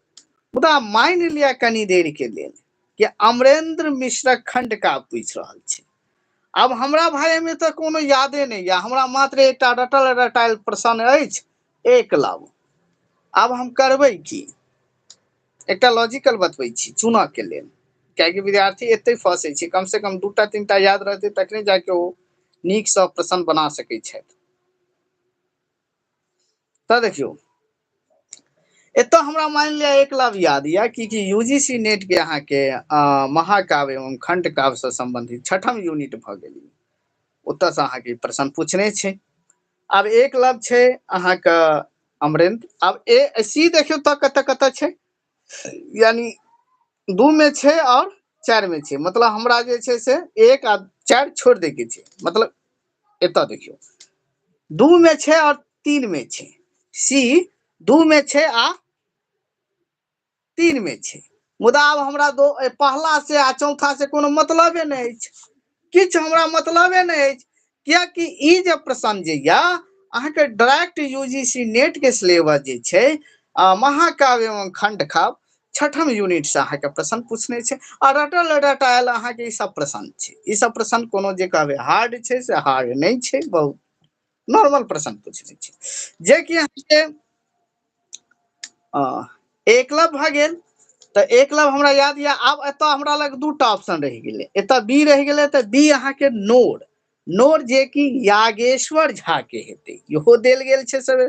मुदा मानि लिअ कनी देर के लेल कि अमरेंद्र मिश्रक खंडकाव्य पूछि रहल छै। आब हमरा भाई में तऽ कोनो यादे नहि यऽ, हमरा मात्र एकटा रटल रटायल प्रश्न अछि एक लव। आब हम करबै की? एकटा लॉजिकल बतबै छी चुनऽ के लेल, कियाकि विद्यार्थी एते फंसै छै, कम से कम 2टा 3टा याद रहतै तखने जाके ओ नीकसँ प्रश्न बना सकै छथि। तऽ देखियौ एतऽ हमरा मानि लिअ एक लव याद यऽ कि यूजीसी नेट के अहाँके महाकाव्य एवं खंड काव्य से संबंधित 6ठम यूनिट भऽ गेल, ओतऽसँ अहाँके प्रश्न पूछने छै। आब एक लव छै अहाँके अमरेंद्र। आब ए सी देखियौ तऽ कतऽ कतऽ छै, यानी 2 में छै और 4 में छै, मतलब हमरा जे छै से 1 आ 4 छोड़ि दै के छै। मतलब एतऽ देखियौ 2 में छै और 3 में छै, सी 2 में छै आ 3 में छै। मुदा आब हमरा दो पहला से आ चौथा से कोनो मतलबे नहि अछि, किछु हमरा मतलबे नहि अछि, कियाकि ई जे प्रश्न जे यऽ अहाँके डायरेक्ट यूजीसी नेट के सिलेबस जे छै महाकाव्य एवं खंड काव्य 6ठम यूनिट से अहाँके प्रश्न पूछने छै आ रटल रटायल अहाँके ई सब प्रश्न छै। ई सब प्रश्न कोनो जे कहबै हार्ड छै से हार्ड नहि छै, बहुत नॉर्मल प्रश्न पूछने छै। जे कि अहाँके एकलव्य भऽ गेल तऽ एकलव्य हमरा याद यऽ। आब एतऽ हमरा लग 2टा ऑप्शन रहि गेलै, एतऽ बी रहि गेलै तऽ बी अहाँके नोर, नोर जे कि यागेश्वर झा के हेतै, इहो देल गेल छै सब,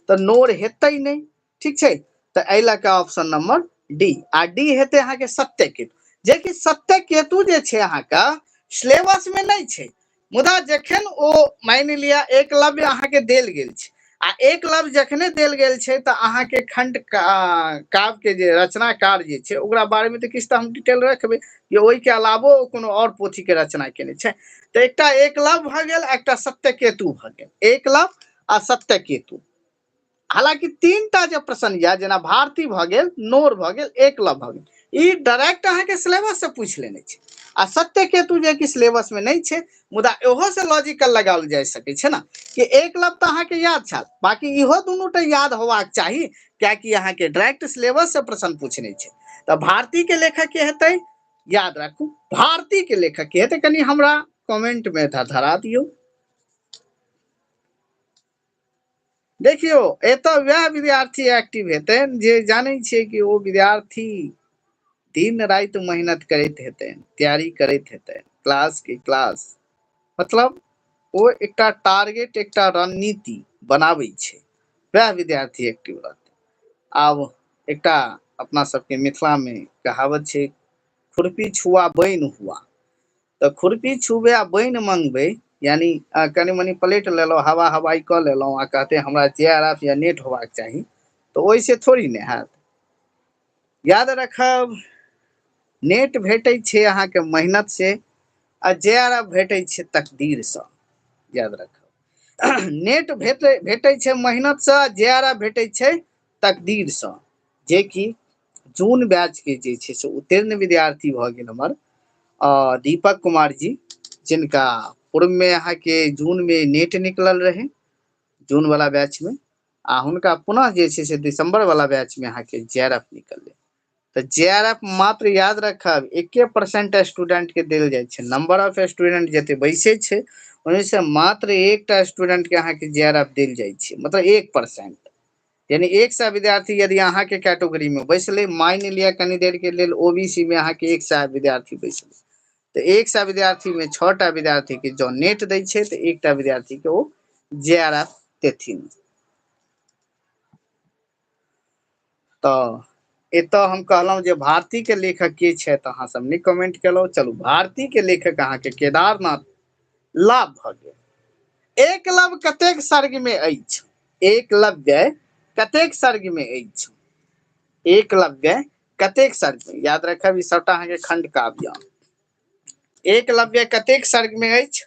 तऽ नोर हेतै नहि, ठीक छै। तऽ एहि लऽ कऽ ऑप्शन नंबर डी, आ डी हेतै अहाँके सत्यकेतु, जे कि सत्यकेतु जे छै अहाँके सिलेबस में नहि छै, मुदा जखन ओ मानि लिअ एकलव्य अहाँके देल गेल छै आ एकलव्य जखने देल गेल छै तऽ अहाँके खंड काव्य के जे रचनाकार जे छै ओकरा बारे में तऽ किछु तऽ हम डिटेल रखबै जे ओहिके अलावो कोनो आओर पोथी के रचना केने छै। तऽ एकटा एकलव्य भऽ गेल, एकटा सत्यकेतु भऽ गेल, एकलव्य आ सत्यकेतु। हालांकि 3टा जे प्रश्न यऽ जेना भारती भऽ गेल, नोर भऽ गेल, एकलव्य भऽ गेल, ई डायरेक्ट अहाँके सिलेबस से पूछि लेने छै आ सत्यकेतु जे कि सिलेबस में नहि छै, मुदा इहो से लॉजिकल लगाओल जा सकै छै ने कि एकलव्य तऽ अहाँके याद छल, बाकी इहो दुनू टा याद होबाक चाही, कियाकि अहाँके डायरेक्ट सिलेबस से प्रश्न पूछने छै। तऽ भारती के लेखक के हेतै, याद राखू भारती के लेखक के हेतै, कनि हमरा कमेंट में धरा दियौ। देखियौ एतऽ वएह विद्यार्थी एक्टिव हेतनि जे जानै छियै कि ओ विद्यार्थी दिन राति मेहनत करैत हेतनि, तैयारी करैत हेतनि, क्लास के क्लास, मतलब ओ एकटा टारगेट एकटा रणनीति बनाबै छै, वएह विद्यार्थी एक्टिव रहतै। आब एकटा अपना सबके मिथिला में कहावत छै, खुरपी छुआ बैन हुआ, तऽ खुरपी छुबे आ बैन मंगबै, यानी कनि मनि प्लेट लेलहुँ, हवा हवाई कऽ लेलहुँ आ कहते हमरा जे आर एफ या नेट होबाक चाही, तऽ ओहिसँ थोड़ी ने हैत। याद रखब नेट भेटै छै अहाँके मेहनत से आ जे आर एफ भेटै छै तकदीरसँ। याद रखब नेट भेटै छै मेहनतसँ, जे आर एफ भेटै छै तकदीरसँ। जेकि जून बैच के जे छै से उत्तीर्ण विद्यार्थी भऽ गेल हमर दीपक कुमार जी, जिनका पूर्व में अहाँके जून में नेट निकलल रहे जून वाला बैच में, आ हुनका पुनः जे छै से दिसंबर वाला बैच में अहाँके जे आर एफ निकललै। तऽ जे आर एफ मात्र याद रखब 1% स्टूडेंट के देल जाइ छै, नंबर ऑफ स्टूडेंट जते बैसै छै ओहिसँ मात्र एकटा स्टूडेंट के अहाँके जे आर एफ देल जाइ छै, मतलब 1%, यानी 100 विद्यार्थी यदि अहाँके कैटेगरी में बैसलै, मानि लिअ कनी देर के लेल ओ बी सी में अहाँके 100 विद्यार्थी बैसलै, तऽ 100 विद्यार्थी में 6टा विद्यार्थी के जँ नेट दै छै तऽ एकटा विद्यार्थी के ओ जे आर एफ देथिन। तऽ एतऽ हम कहलहुं जे भारती के लेखक के छथि, अहाँ सब नहि कमेंट केलहुं। चलू, भारती के लेखक अहाँके केदारनाथ लाभ भऽ गेल। एकलव्य कतेक सर्ग में अछि? एकलव्य कतेक सर्ग में अछि? एकलव्य कतेक सर्ग में? याद रखब ई सबटा अहाँके खंड काव्य। एकलव्य कतेक सर्ग में अछि?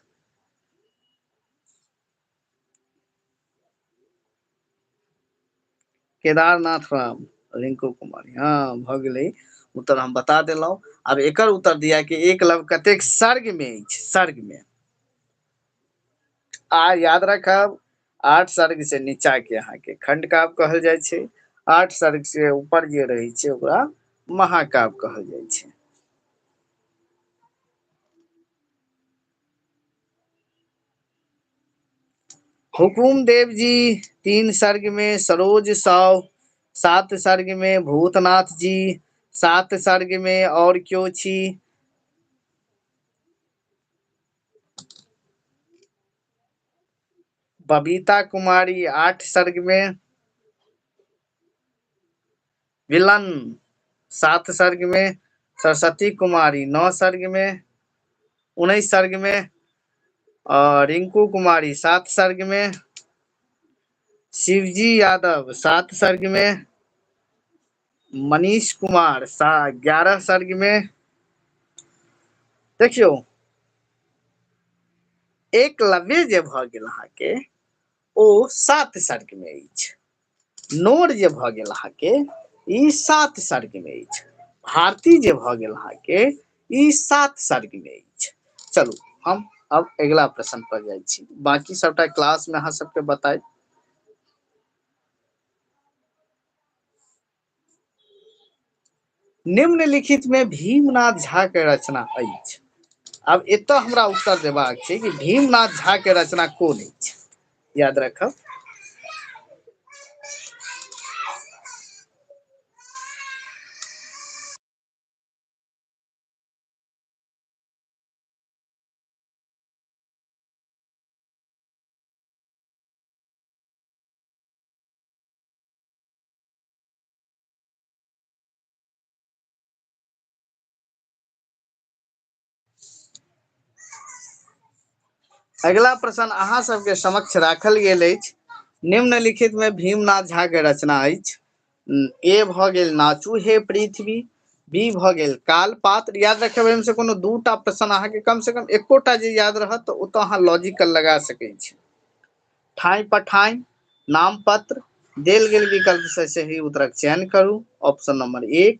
केदारनाथ राम, रिंकू कुमारी, हाँ भऽ गेलै उत्तर, हम बता देलहुं। आब एकर उत्तर दिया कि एकलव्य कतेक सर्ग में अछि? सर्ग में। आ याद रखब 8 सर्ग से नीचा के अहाँके खंड काव्य कहल जाइ छै, 8 सर्ग से ऊपर जे रहै छै ओकरा महाकाव्य कहल जाइ छै। हुकुम देव जी 3 सर्ग में, सरोज साव 7 सर्ग में, भूतनाथ जी 7 सर्ग में, और क्यों छी? बबीता कुमारी 8 सर्ग में, विलन 7 सर्ग में, सरस्वती कुमारी 9 सर्ग में, 19 सर्ग में, और रिंकू कुमारी 7 सर्ग में, शिवजी यादव 7 सर्ग में, मनीष कुमार 11 सर्ग में। देखियौ एकलव्य जे भऽ गेल अहाँके ओ 7 सर्ग में अछि। नोर जे भऽ गेल अहाँके ई 7 सर्ग में अछि। भारती जे भऽ गेल अहाँके ई 7 सर्ग में अछि। चलू हम अब अगिला प्रश्न पर जाइ छी, बाकी सबटा क्लास में अहाँ सबके बतायब। निम्नलिखित में भीमनाथ झा के रचना अछि। आब एतऽ हमरा उत्तर देबाक छै कि भीमनाथ झा के रचना कोन अछि, याद रखब। अगिला प्रश्न अहाँ सबके समक्ष राखल गेल अछि। निम्नलिखित में भीमनाथ झा के रचना अछि। ए भऽ गेल नाचू हे पृथ्वी, बी भऽ गेल कालपात्र। याद रखब एहिमे से कोनो दूटा प्रश्न अहाँके कम से कम एकोटा जे याद रहत तऽ ओतऽ अहाँ लॉजिकल लगा सकै छी। ठाई पठाई, नामपत्र, देल गेल विकल्प से सही उत्तरक चयन करू। ऑप्शन नंबर 1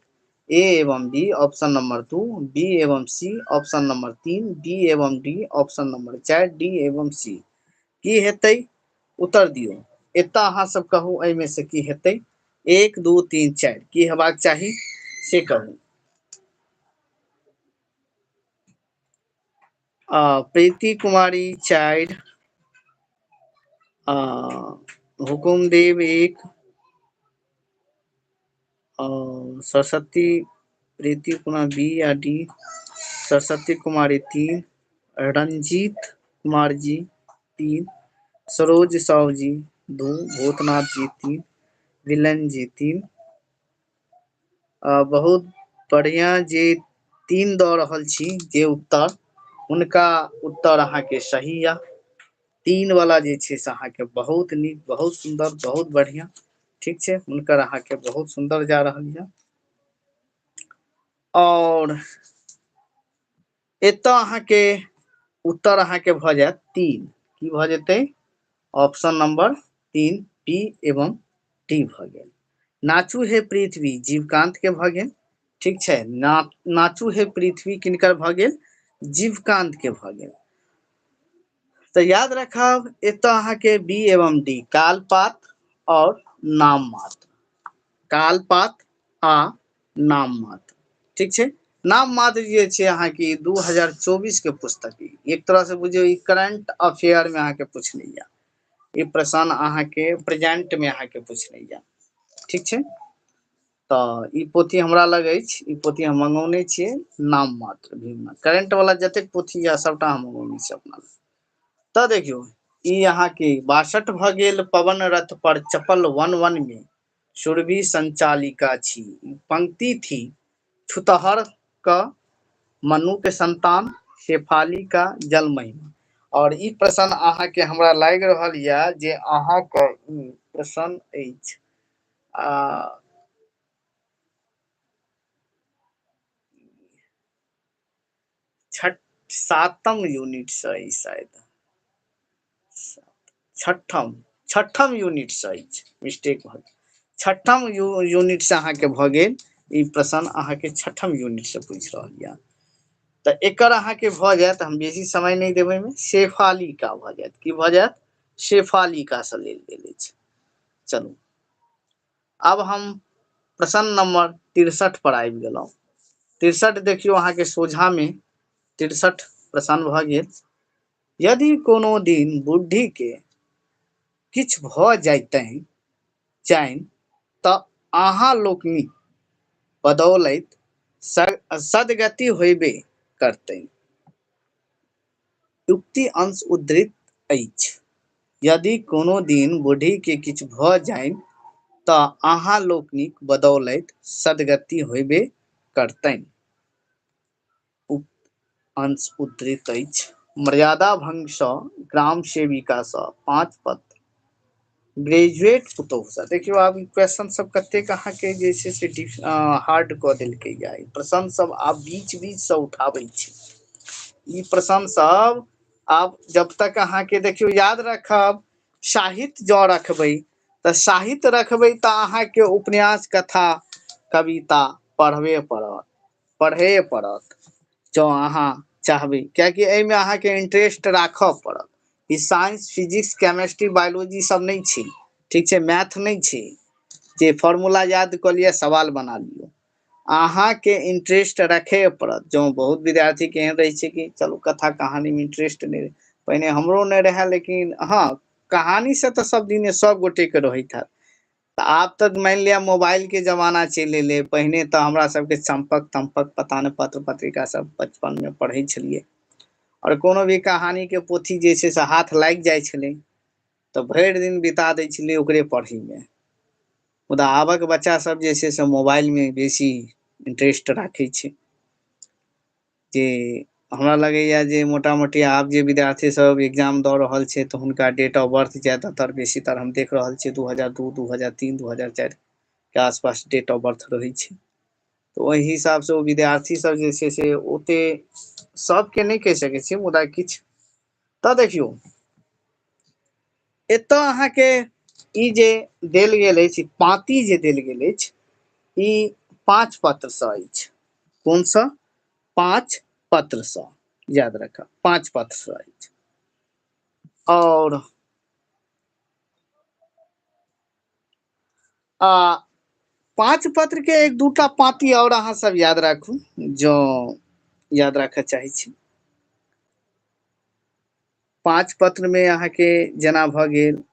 ए एवं बी, ऑप्शन नंबर 2 बी एवं सी, ऑप्शन नंबर 3 डी एवं डी, ऑप्शन नंबर 4 डी एवं सी। की हेतै उत्तर दियौ। एतऽ अहाँ सब कहू एहिमे से की हेतै। 1 2 3 4 की हेबाक चाही से कहू। प्रीति कुमारी 4, हुकुमदेव 1, सरस्वती प्रीति कुमार बी या डी, सरस्वती कुमारी 3, रंजीत कुमार जी 3, सरोज साव जी 2, भूतनाथ जी 3, विलन जी 3। बहुत बढ़िया, जे 3 दऽ रहल छी जे उत्तर, हुनका उत्तर अहाँके सही या। 3 वाला जे छै से अहाँके बहुत नीक, बहुत सुंदर, बहुत बढ़िया, ठीक छै, हुनकर अहाँके बहुत सुंदर जा रहल यऽ। और एतऽ अहाँके उत्तर अहाँके भऽ जायत 3। की भऽ जेतै? ऑप्शन नंबर 3 बी एवं डी भऽ गेल। नाचू हे पृथ्वी जीवकांत के भऽ गेल, ठीक छै। नाचू हे पृथ्वी किनकर भऽ गेल? जीवकांत के भऽ गेल। तऽ याद रखब एतऽ अहाँके बी एवं डी, कालपात और नाम मात्र, कालपात आ नाम मात्र, ठीक छै। नाम मात्र जे छै अहाँके 2024 के पुस्तक, एक तरह से बुझियौ ई करंट अफेयर में अहाँके पूछने यऽ, ई प्रश्न अहाँके प्रेजेंट में अहाँके पूछने यऽ, ठीक छै। तऽ ई पोथी हमरा लग अछि, ई पोथी हम मंगौने छियै, नाम मात्र भीमनाथ, करंट वाला जतेक पोथी यऽ सबटा हम मंगौने छियै अपना लग। तऽ देखियौ ई अहाँके 62 भऽ गेल। पवन रथ पर चपल वन वन में सुरभि संचालिका छी। पंक्ति थी छुतहर क मनु के संतान शेफालिका जल महिमा। और ई प्रश्न अहाँके हमरा लागि रहल यऽ जे अहाँके ई प्रश्न अछि आ छठ सातम यूनिट से अछि शायद, छठम छठम यूनिट से अछि, मिस्टेक भऽ गेल। छठम यूनिट से अहाँके भऽ गेल ई प्रश्न, अहाँके छठम यूनिट से पूछि रहल यऽ। तऽ एकर अहाँके भऽ जायत, हम बेसी समय नहि देबै एहिमे, शेफालिका भऽ जायत। की भऽ जायत? शेफालिका से लेल गेल अछि। चलू आब हम प्रश्न नंबर 63 पर आबि गेलहुँ। 63 देखियौ अहाँके सोझा में 63 प्रश्न भऽ गेल। यदि कोनो दिन बुढ़ी के किछु भऽ जैतनि चैन तऽ अहाँ लोकनिक बदौलत सदगति होयबे करतनि। युक्ति अंश उद्धृत अछि। यदि कोनो दिन बूढ़ी के किछु भऽ जाइन तऽ अहाँ लोकनिक बदौलत सदगति होयबे करतनि। अंश उद्धृत अछि। मर्यादा भंग सँ ग्राम सेविका सँ 5 पत्र ग्रेजुएट पुतोहु सँ। देखियौ आब ई क्वेश्चन सब कतेक अहाँके जे छै से हार्ड कऽ देलकै या। ई प्रश्न सब आब बीच बीच सँ उठाबै छै। ई प्रश्न सब आब जब तक अहाँके देखियौ याद रखब, साहित्य जँ रखबै तऽ साहित्य रखबै तऽ अहाँके उपन्यास कथा कविता पढ़बे पड़त, पढ़े पड़त जँ अहाँ चाहबै, कियाकि एहिमे अहाँके इंटरेस्ट राखऽ पड़त। E science physics chemistry biology सब नहि छै, ठीक छै, मैथ नहि छै जे फॉर्मूला याद कऽ लिअ सवाल बना लियौ। अहाँके इंटरेस्ट रखे पड़त। जँ बहुत विद्यार्थी के एहन रहै छै कि चलू कथा कहानी में इंटरेस्ट नहि रहै, पहिने हमरो नहि रहै, लेकिन हँ कहानी से तऽ सब दिने सब गोटे के रहैत हैत। तऽ आब तऽ मानि लिअ मोबाइल के जमाना चलि एलै, पहिने तऽ हमरा सबके चम्पक तम्पक पता नहि पत्र पत्रिका सब बचपन में पढ़ै छलियै, आओर कोनो भी कहानी के पोथी जे छै से हाथ लागि जाइ छलै तऽ भरि दिन बिता दै छलियै ओकरे पढ़ैमे। मुदा आबक बच्चा सब जे छै से मोबाइल में बेसी इंटरेस्ट राखै छै। जे हमरा लगैया जे मोटा मोटी आब जे विद्यार्थी सब एग्जाम दऽ रहल छै तऽ हुनका डेट ऑफ बर्थ ज्यादातर बेसीतर हम देख रहल छियै 2002 2003 2004 के आसपास डेट ऑफ बर्थ रहै छै। तऽ ओहि हिसाबसँ ओ विद्यार्थी सब जे छै से ओते सबके नहि कहि सकै छियै, मुदा किछु तऽ देखियौ एतऽ अहाँके ई जे देल गेल अछि पाँति जे देल गेल अछि ई 5 पत्र सँ अछि। कोन सँ? 5 पत्र सँ, याद रखब 5 पत्र सँ अछि। और 5 पत्र के एक दूटा पाँति और अहाँ सब याद राखू जँ याद राखऽ चाहै छी। 5 पत्र में अहाँके जेना भऽ गेल,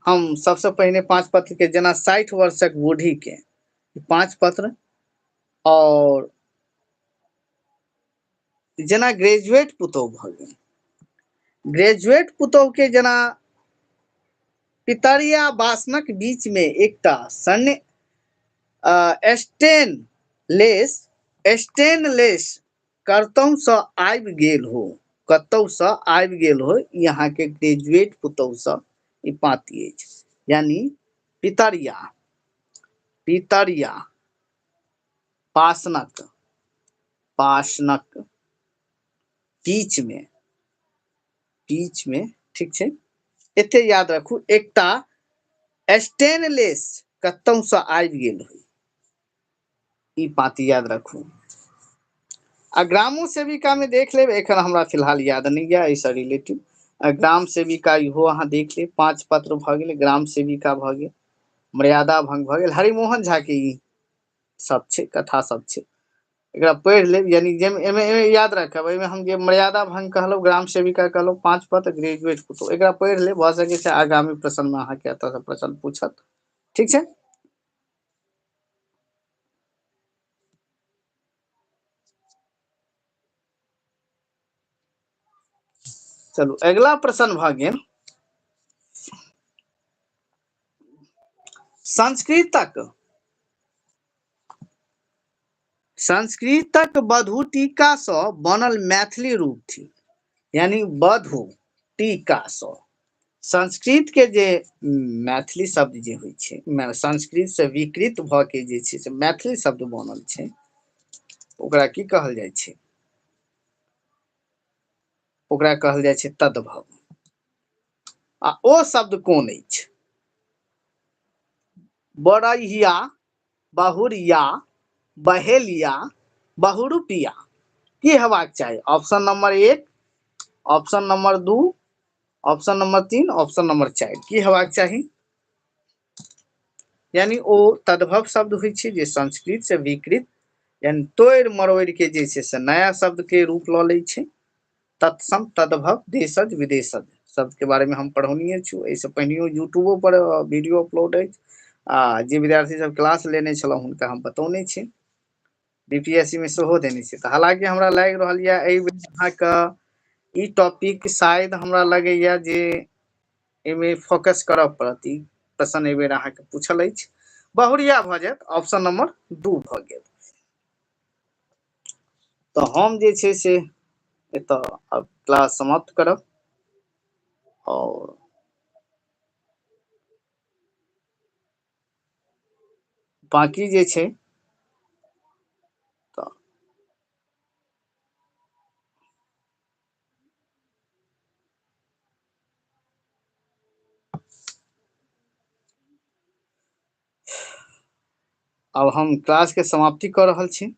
हम सबसे पहिने 5 पत्र के जेना 60 वर्षक बूढ़ी के 5 पत्र, और जेना ग्रेजुएट पुतोहु भऽ गेल, ग्रेजुएट पुतोहु के जेना पितरिया बासनक बीच में एकटा सन्य स्टेनलेस कतौ सँ आबि गेल हो, कतौ सँ आबि गेल हो, ई अहाँके ग्रेजुएट पुतोहु सँ ई पाँति अछि। यानी पितरिया, पितरिया बासनक, बासनक बीच में, बीच में, ठीक छै, एते याद रखू, एकटा स्टेनलेस कतौ सँ आबि गेल हो, ई पाँति याद रखू। आ ग्रामो सेविका में देख लेब, एखन हमरा फिलहाल याद नहीं यऽ एहिसँ रिलेटेड। आ ग्राम सेविका इहो अहाँ देख लेब, 5 पत्र भऽ गेल, ग्राम सेविका भऽ गेल, मर्यादा भंग भऽ गेल, हरिमोहन झा के ई सब छै, कथा सब छै, एकरा पढ़ि लेब। यानी जे एहिमे याद राखब, एहिमे हम जे मर्यादा भंग कहलहुँ, ग्राम सेविका कहलहुँ, 5 पत्र, ग्रेजुएट पुतोहु, एकरा पढ़ि लेब, भऽ सकै छै आगामी प्रश्नमे अहाँके एतऽसँ प्रश्न पूछत, ठीक छै। चलू अगिला प्रश्न भऽ गेल। संस्कृतक संस्कृतक वधु टीकासँ बनल मैथिली रूप थिक, यानी वधु टीकासँ संस्कृत के जे मैथिली शब्द जे होइ छै, संस्कृत से विकृत भऽ के जे छै से मैथिली शब्द बनल छै, ओकरा की कहल जाइ छै? ओकरा कहल जाइ छै तद्भव। आ ओ शब्द कोन अछि? बड़हिया, बहुरिया, बहेलिया, बहुरूपिया। की हेबाक चाही? Option number 1, option number 2, option number 3, option number 4। की हेबाक चाही? यानी ओ तद्भव शब्द होइ छै जे संस्कृत से विकृत, यानी तोड़ि मरोड़ि के जे छै से नया शब्द के रूप लऽ लै छै। तत्सम, तद्भव, देशज, विदेशज शब्द के बारे में हम पढ़ौनिये छी, एहिसँ पहिनेयो यूट्यूबो पर वीडियो अपलोड अछि, आ जे विद्यार्थी सब क्लास लेने छलहुँ हुनका हम बतौने छी, बीपीएससी में सेहो देने छी। तऽ हालांकि हमरा लागि रहल यऽ एहि बेर अहाँके ई टॉपिक शायद हमरा लगैया जे एहिमे फोकस करऽ पड़त। ई प्रश्न एहि बेर अहाँके पूछल अछि, बहुरिया भऽ जायत, ऑप्शन नंबर 2 भऽ गेल। तऽ हम जे छै से एतऽ आब क्लास समाप्त करब और बाकी जे छै तऽ अब हम क्लास के समाप्ति कर रहल छी।